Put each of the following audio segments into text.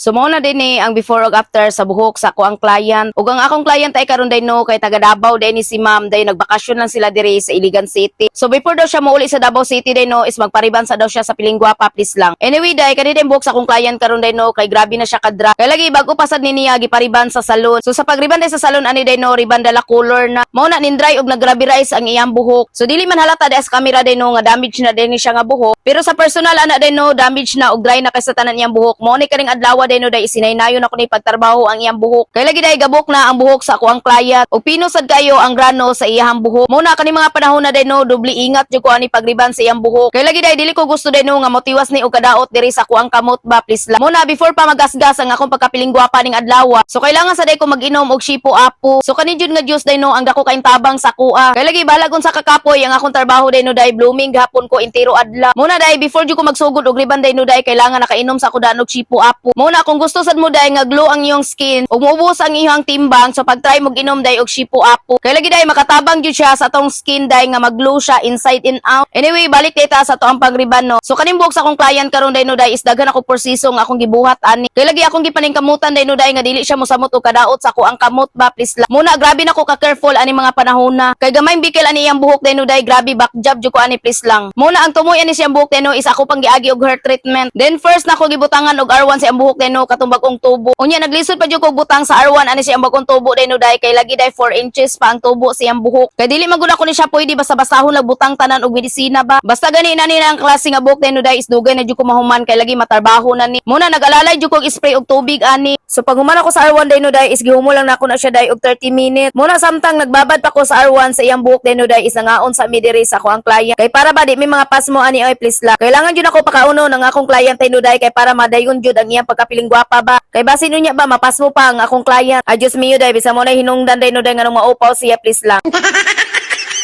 So mao na din ni ang before ug after sa buhok sa akoang client. Ug ang akong client ay karon day no kay taga Davao day ni si ma'am, day nagbakasyon lang sila diri sa Iligan City. So before daw siya muuli sa Davao City day no is magpariban sa daw siya sa Pilingguapa, please lang. Anyway day, kani din buhok sa akong client karon day no kay grabe na siya kadra. Kay lagi bago pa sad ni niya gipariban sa salon. So sa pagriban day sa salon ani day no, riban dala color na. Mao na nin dry ug nagrabirize ang iyang buhok. So dili man halata day sa camera day no nga damage na din ni siya nga buhok. Pero sa personal ana day no, damage na ug dry na kay sa tanan iyang buhok. Mao ni kaning adlaw day no day isinaynayon ako ni pagtrabaho ang iyang buhok. Kay lagi day gabok na ang buhok sa akoang client. Ug pino sad kayo ang grano sa iyang buhok. Mao na kani mga panahon na day no, doble ingat jud ko ani pagriban sa iyang buhok. Kay lagi day dili ko gusto day no nga motiwas ni og kadaot diri sa akoang kamot ba, please lang. Mao na before pa magasgas ang akong pagkapiling gwapa ning adlaw. So kailangan sa day ko mag-inom og Shipo Apo. So kani jud nga juice day no ang dako kaayong tabang sa akoa. Kay lagi bahalag unsa kakapoy ang akong trabaho day no day, blooming gahapon ko intiro adlaw. Mao na day before jud ko magsugod og riban day no day, kailangan nakainom sa ako daan og Shipo Apo. Mao na kung gusto sad mo day nga glow ang iyong skin ug muubos ang iyong timbang, so pag-try mo inom day og Shipo Apo. Kay lagi day makatabang jud siya sa atong skin day nga mag-glow siya inside and out. Anyway, balik day ta sa ato ang pagriban no. So kaning buhok sa akong client karon day no day is daghan ako proseso nga akong gibuhat ani. Kay lagi akong gipaningkamutan day no day nga dili siya mosamot og kadaot sa akoang kamot ba, please lang. Muna grabe na ko ka careful ani mga panahon na. Kay gamay bikil ani iyang buhok day no day, grabe back job jud ko ani, please lang. Muna ang tumoy ani siyang buhok day no is ako pang giagi og hair treatment. Then first na ako gibutangan og R1 sa iyang buhok day no katong bag-ong tubo. Unya naglisod pa jud ko butang sa R1 ani siyang bag-ong tubo day no day kay lagi day 4 inches pa ang tubo sa iyang buhok. Kay dili man gud ako ni siya pwede basta-bastahon lang butang tanan og medisina ba. Basta gani na ni ang klase nga buhok day no day is dugay na jud ko mahuman kay lagi matarbaho na ni. Muna nag-alalay jud kog spray og tubig ani. So pag human ako sa R1 day no day is gihumo lang nako na siya day og 30 minutes. Muna samtang nagbabad pa ko sa R1 sa iyang buhok day no day is nangaon sa mi diri sa akoang client. Kay para ba di may mga pasmo ani oy, please lang. Kailangan jud ako pakauno ng akong client day no day kay para madayon jud ang iyang pagkapiling gwapa ba. Kay basin unya ba mapasmo pa ang akong client. Ay Diyos mio day, bisa mo na hinungdan day no day nganong maupaw siya, please lang.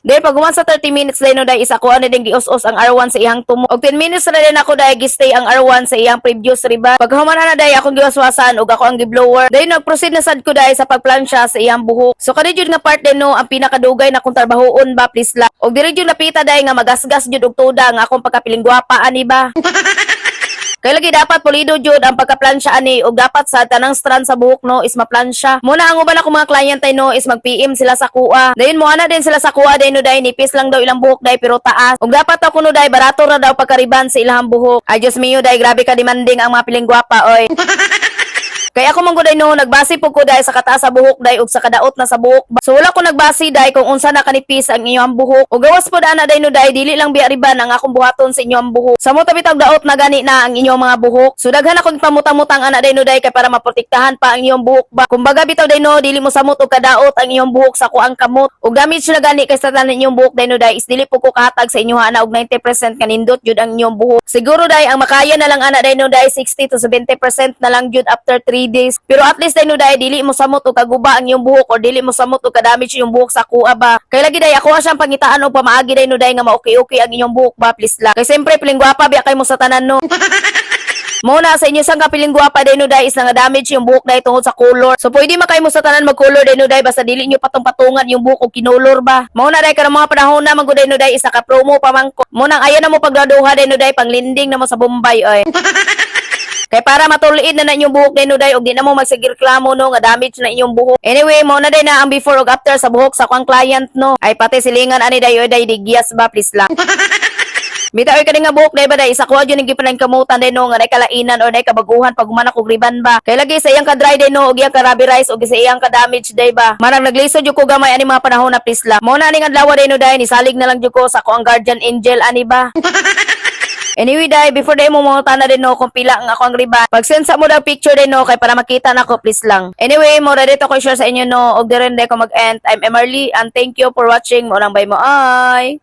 Then pag human sa 30 minutes day no day is ako ano din gius-us ang R1 sa iyang tumo. Og 10 minutes na din ako day gi-stay ang R1 sa iyang previous riba. Pag human na day akong giwaswasan ug ako ang gi-blower. Then nag-proceed na sad ko day sa pagplansya sa iyang buhok. So kani jud nga part din no ang pinakadugay na kung trabahoon ba, please lang. Og diri jud napita day nga magasgas jud og tuda ang akong pagkapiling gwapa ani ba. Kay lagi dapat pulido jud ang pagkaplansya ani ug dapat sa tanang strand sa buhok no is maplansya. Muna ang uban ako mga client ay no is mag-PM sila sa kuha. Dayon mo ana din sila sa kuha day no day, nipis lang daw ilang buhok day pero taas. Ug dapat ako no day barato ra daw pagkariban sa ilang buhok. Ay Diyos mio day, grabe ka demanding ang mga piling gwapa oy. Kaya ako man gud no, nagbase po ko dahil sa kataas sa buhok day ug sa kadaot na sa buhok. So wala ko nagbase day kung unsa na kanipis ang inyong buhok. Ug gawas po ana day no day, dili lang biya riban ang akong buhaton sa inyong buhok. Sa mo tabi tag daot na gani na ang inyong mga buhok. So daghan akong pamutang-mutang ana day no day kay para maprotektahan pa ang inyong buhok ba. Kumbaga bitaw day no, dili mo samot og kadaot ang inyong buhok sa kuang kamot. Ug damage na gani kay sa tanan inyong buhok day no day is dili po ko kahatag sa inyo ana og 90% kanindot jud ang inyong buhok. Siguro day ang makaya na lang ana day no day 60 to 70% na lang jud after 3 days. Pero at least day no day dili mo samot og kaguba ang iyong buhok or dili mo samot og kadamage yung buhok sa kuha ba. Kay lagi day ako siyang pangitaan og pamaagi day no day nga ma-okay-okay ang inyong buhok ba, please lang. Kay siyempre piling gwapa biya kay mo sa tanan no. Muna sa inyo sang kapiling gwapa day no day is nga damage yung buhok day tungod sa color. So pwede man kay mo sa tanan mag-color day no day basta dili nyo patong-patungan yung buhok og kinolor ba. Mao na day karong mga panahon na man gud day no day isa ka promo pa man ko. Mo nang ayaw na mo pagdaduha day no day, panglinding na mo sa Bombay oy. Kay para matuliid na na inyong buhok day no day og di na mo magsige reklamo no nga damage na inyong buhok. Anyway, mo na day na ang before ug after sa buhok sa akong client no. Ay pati silingan ani day oy day digyas ba, please lang. Bitaw oy kani nga buhok day ba day isa ko jud ning gipanang kamutan day no nga nay kalainan or nay kabaguhan pag human ako riban ba. Kay lagi sa iyang ka dry day no ug iyang ka rice ug sa iyang ka damage day ba. Manang naglisod jud ko gamay ani mga panahon na, please lang. Mo na ning adlaw day no day nisalig na lang jud ko sa ako ang guardian angel ani ba. Anyway, day, before day mo mangutana din no kung pila ang ako ang riban. Pag send sa mo daw picture din no kay para makita nako, please lang. Anyway, mo ready to ko share sa inyo no og diren day ko mag-end. I'm Emerly and thank you for watching. Mo lang bye mo ay.